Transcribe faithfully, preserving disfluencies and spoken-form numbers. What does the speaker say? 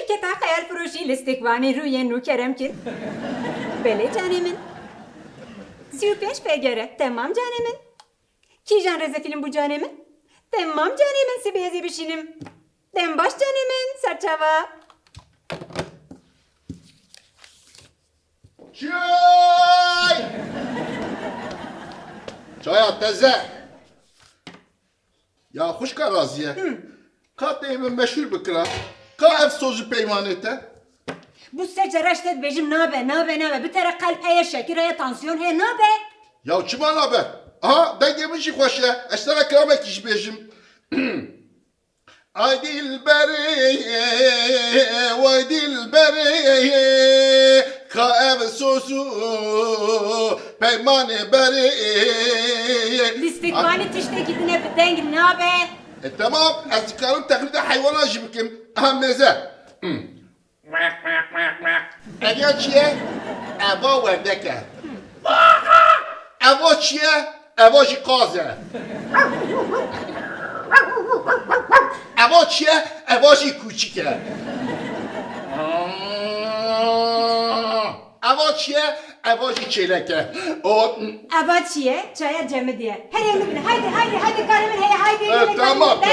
Keta xeyal firoşî listîkvanî rûyên nû kerem kir. Belê canê min. Sî û pênc F G R. Temam canê min. Kîjan rêzefîlm bû canê min? Temam canê min, sibê ez ê bişînim. Dem baş canê min, serçava. Çay! Çaya teze! Ya xwişka Raziye, ka tê min meşhûr bikira, ka ev soz û peymanê te? Bû sê cara ji te dibêjim nabe, nabe, nabe. Bi te re qelb heye, şekir heye, tansiyon heye, nabe. Ya çima nabe? Aha, dengê min jî xweş e. Ez te re kilamekî jî bêjim. Ay dilberê, way dilberê, ka ev soz û peymanê berê. Lîstikvanî tiştekî din e, bi deng nabe. E, temam, ez dikarim teqlîda heywanan jî bikim. Aha, mêze. Ev ya çi ye? Eva werdek e. Eva çi ye? Eva jî qaz e. Eva çi ye? Eva jî kûçik e. Eva çi ye? Eva jî çêlek e. O Eva çi ye? Çaya cemidî ye. Herê min bine. Haydi, haydi, haydi, karê min heye, haydi. E, tamam.